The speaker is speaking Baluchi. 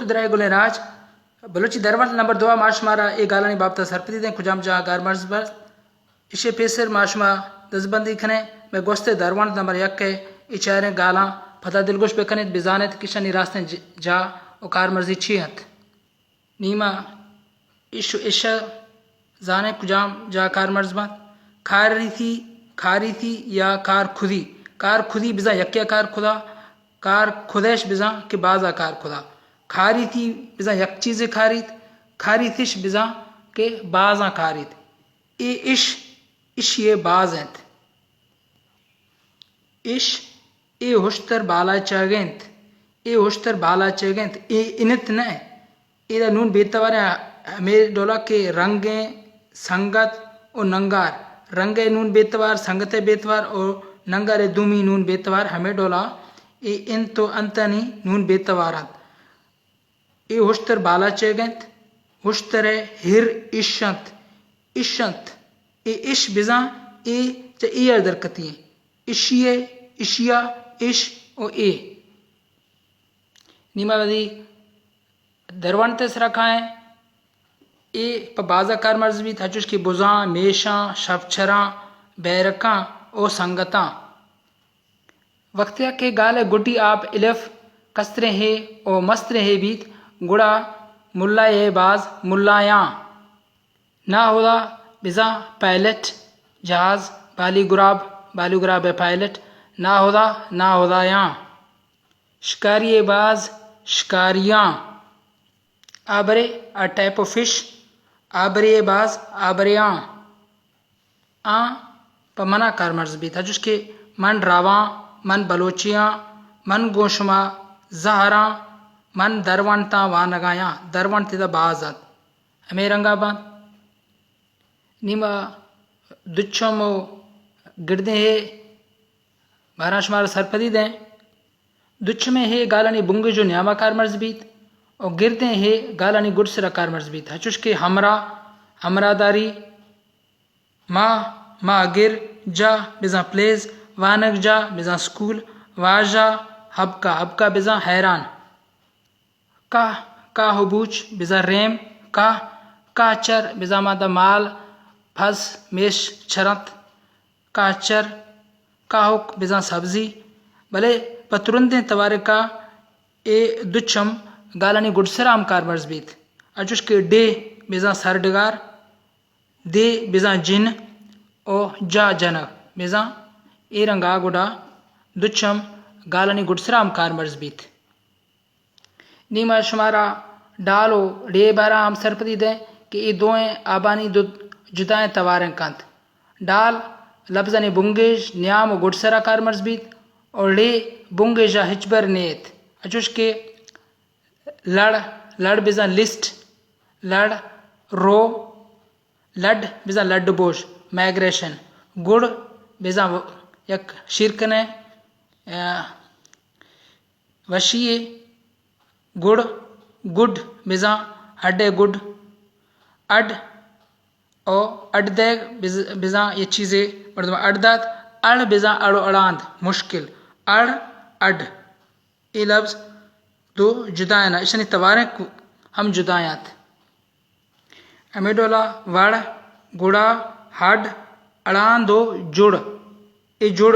درائے گلیں راج۔ بلوچی درونت نمبر دو ءَ ما شمارا اے گالانی بابت ءَ سرپدی دیں، کجام جاہ ءَ کارمرز بنت۔ ایشی ءَ پیسر ما شما دزبندی کنیں، مئے گوست ءِ درونت نمبر یک ءِ اے چاریں گالاں پدا دلگوش بکنیت، بزانیت کہ ایشانی راستیں ج-، جاہ ءُ کارمرزی چی اَنت۔ نی ما اش ءُ اش ءَ زانیں کجام جاہ کارمرز بنت۔ کاریتی، کاریتی یا کارکدی۔ کارکدی بزاں یکے ءَ کار کدا، کارکدش بزاں کہ بازا کار کدا۔ کاریتی بزاں یک چیزے کاریت، کاریتش بزاں کہ بازاں کاریت۔ اے اش، اشی ءِ باز اَنت۔ اش، اے ہشتر بالاچگ اَنت۔ اے ہشتر بالاچگ اَنت۔ اے انت نہ۔ ادا نون بے توار ایں، ہمے ڈولا کہ رنگ ایں، سنگت ءُ ننگار۔ رنگ ءِ نون بے توار، سنگت ءِ بے توار ءُ ننگار ءِ دومی نون بے توار، ہمے ڈولا اے انت ءُ انتانی نون بے توار اَنت۔ اے ہشتر بالاچگ اَنت، ہشتر ءِ ہر اش اَنت، اش اَنت۔ اے اش بزاں اے چہ اے ءَ درکتی ایں۔ اشی ءِ، اشی ءَ، اش ءُ اے۔ نی ما وتی درونت ءِ سرا کائیں۔ اے پہ بازا کارمرز بیت، ہنچوش کہ بزاں، میشاں، شپچراں، بیرکاں ءُ سنگتاں۔ وقتے ءَ کہ گال ءِ گڈی آپ الف کستریں ہے ءُ مستریں ہے بیت، گڑا ملا ءِ باز ملایاں۔ ناہدا بزاں پائلٹ، جہاز، بالی گراب، بالی گراب ءِ پائلٹ، ناہدا، ناہدایاں۔ شکاری ءِ باز شکاریاں۔ آبرے، a type of fish، آبرے ءِ باز آبریاں۔ آں پہ منا کارمرز بیت، ہنچوش کہ من راواں، من بلوچے آں، من گوں شما زہراں، من درونتاں وانگ ءَ آں۔ درونت ادا باز اَنت، ہمے رنگ ءَ بنت۔ نی ما دچم ءُ گردیں ہے بارہ ءَ شمارا سرپدی دیں۔ دچمیں ہے گالانی بنگیج ءُ نیام ءَ کارمرز بیت ءُ گردیں ہے گالانی گڈسر ءَ کارمرز بیت، ہنچوش کہ ہمراہ، ہمراہداری، ماہ، ماہگر، جاہ بزاں پلیس، وانگجاہ بزاں سکول، واژہ، ہبکہ، ہبکہ بزاں حیران۔ کاہ، کاہ ءُ بوچ بزاں ریم، کاہ، کاہ چر بزاں مادہ مال، پس، میش، چرنت، کاہ چر، کاہک بزاں سبزی۔ بلے پہ ترندیں توارکا اے دچم گالانی گڈسرا ہم کارمرز بیت، ہنچوش کہ ڈیہ بزاں سرڈگار، دے بزاں جن ءُ جاہ جنگ بزاں۔ اے رنگا گڈا دچم گالانی گڈسرا ہم کارمرز بیت۔ نی ما شمارا ڈال ءُ ڑے ءِ بارا ہم سرپدی دئیں کہ اے دوئیں آبانی دو جدائیں تواریں کنت۔ ڈال لبزانی بنگیج، نیام ءُ گڈسرا کارمرز بیت ءُ ڑے بنگیجا ہچبر نیت۔ ہنچوش کہ لڑ، لڑ بزاں لسٹ، لڑ، رو، لڈ بزاں لڈ بوش، مائگریشن، گڑ بزاں یک شیرکنیں، آ، وشی یے، گڑ، گڈ بزاں ہڈ ءِ گڈ، اڈ او اڈ دیگ بز-، بزاں یہ چیزے مردم اڈ دات، اڑ بزاں اڑ و اڑاند، مشکل، اڑ، اڈ۔ اے لبز دو جدا اَنت، اشانی تواریں کو-، ہم جدا اَنت۔ ہمے ڈولا وڑ، گڑا، ہڈ، اڑاند و جڑ۔ اے جڑ